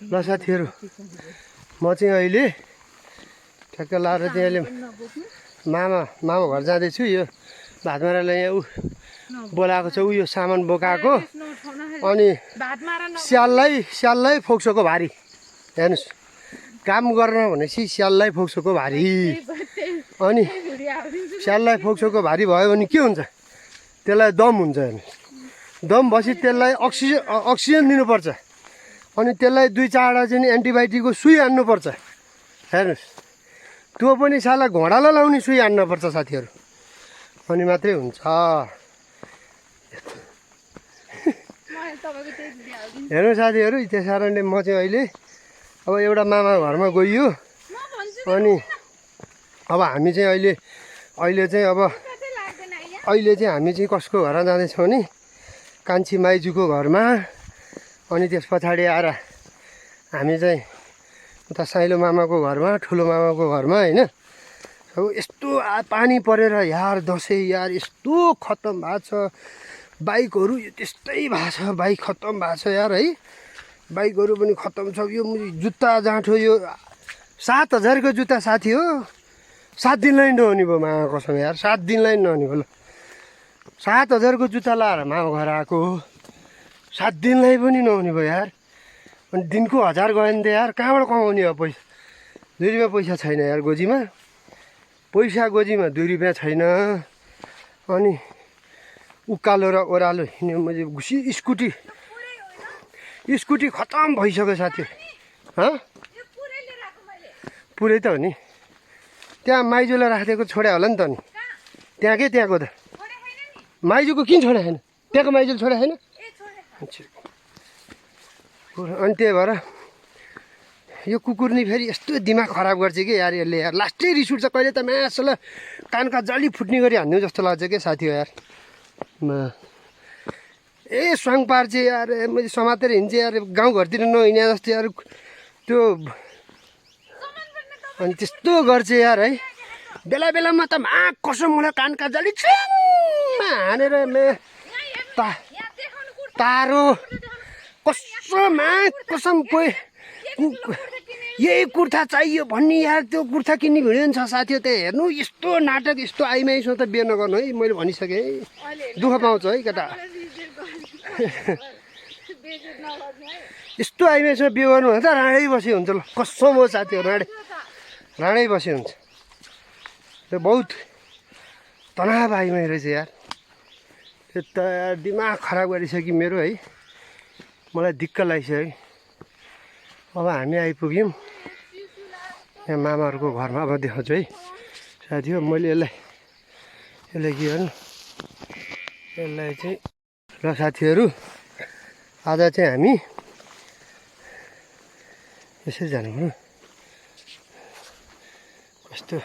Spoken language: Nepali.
ल साथीहरू म चाहिँ अहिले ठ्याक्क लाएर चाहिँ अहिले मामा घर जाँदैछु। यो भातमारालाई यहाँ बोलाएको छ, यो सामान बोकाएको। अनि स्याललाई फोक्सोको भारी हेर्नुहोस्, काम गर्न भनेपछि स्याललाई फोक्सोको भारी। अनि स्याललाई फोक्सोको भारी भयो भने के हुन्छ, त्यसलाई दम हुन्छ। हेर्नुहोस्, दम भएपछि त्यसलाई अक्सिजन दिनुपर्छ। अनि त्यसलाई 2-4वटा चाहिँ एन्टिबायोटिकको सुई हान्नुपर्छ। हेर्नुहोस्, त्यो पनि साला घोडालाई लाउने सुई हान्नुपर्छ साथीहरू, अनि मात्रै हुन्छ। हेर्नु साथीहरू, त्यस कारणले म चाहिँ अहिले अब एउटा मामा घरमा गइयो। अनि अब हामी चाहिँ अहिले चाहिँ हामी चाहिँ कसको घर जाँदैछौँ भने कान्छी माइजूको घरमा। अनि त्यस पछाडि आएर हामी चाहिँ उता साइलो मामाको घरमा, ठुलो मामाको घरमा होइन। अब यस्तो पानी परेर यार दसैँ यार यस्तो खत्तम भएको छ। बाइकहरू त्यस्तै भएको छ, बाइक खत्तम भएको छ यार है। बाइकहरू पनि खत्तम छ। यो जुत्ता जाँठो, यो 7,000को जुत्ता साथी हो। 7 दिनलाई नहुने भयो मामा कसम यार, 7 दिनलाई नहुने भयो। ल 7,000को जुत्ता लाएर मामा घर आएको, 7 दिनलाई पनि नहुने भयो यार। अनि दिनको 1000 गयो भने त यार कहाँबाट कमाउने हो पैसा? 2 रुपियाँ पैसा छैन यार गोजीमा, गोजीमा 2 रुपियाँ छैन। अनि उकालो र ओह्रालो हिँड्यो मैले। स्कुटी खत्तम भइसक्यो साथी। पुरै त हो नि, त्यहाँ माइजूलाई राखिदिएको छोड्या होला नि त। नि त्यहाँ के त्यहाँको त माइजूको किन छोड्या छैन? त्यहाँको माइजूले छोड्या छैन? अनि त्यही भएर यो कुकुर नि फेरि यस्तो दिमाग खराब गर्छ कि यार, यसले यार लास्टै रिस उठ्छ। कहिले त म्यासलाई कानका जली फुट्ने गरी हान्नु जस्तो लाग्छ क्या साथी हो यार। स्वाङ पार्छ यार, मैले समातेर हिँड्छ यार, गाउँघरतिर नहिँड्ने जस्तो यार त्यो। अनि त्यस्तो गर्छ यार है। बेला बेलामा त कसम मलाई कानका जली छ्याङमा हानेर तारो कसम कोही यही कुर्ता चाहियो भन्ने यार, त्यो कुर्ता किन्ने भिडियो छ साथी हो। त्यहाँ हेर्नु, यस्तो नाटक, यस्तो आइमाईसँग त बिहे नगर्नु है। मैले भनिसकेँ है, दुःख पाउँछ है केटा। यस्तो आइमाईसँग बिहे गर्नु भने त राँडै बसी हुन्छ। ल कसम हो साथी हो, राँडै बसी हुन्छ। त्यो बहुत तनाव आइमाई रहेछ यार। त्यो त दिमाग खराब गरिसक्यो मेरो है, मलाई दिक्क लागिसक्यो। अब हामी आइपुग्यौँ यहाँ मामाहरूको घरमा। अब देखाउँछु है साथी हो। मैले यसलाई के गर्नु, यसलाई चाहिँ ल साथीहरू आज चाहिँ हामी यसरी जानु पर्यो। कस्तो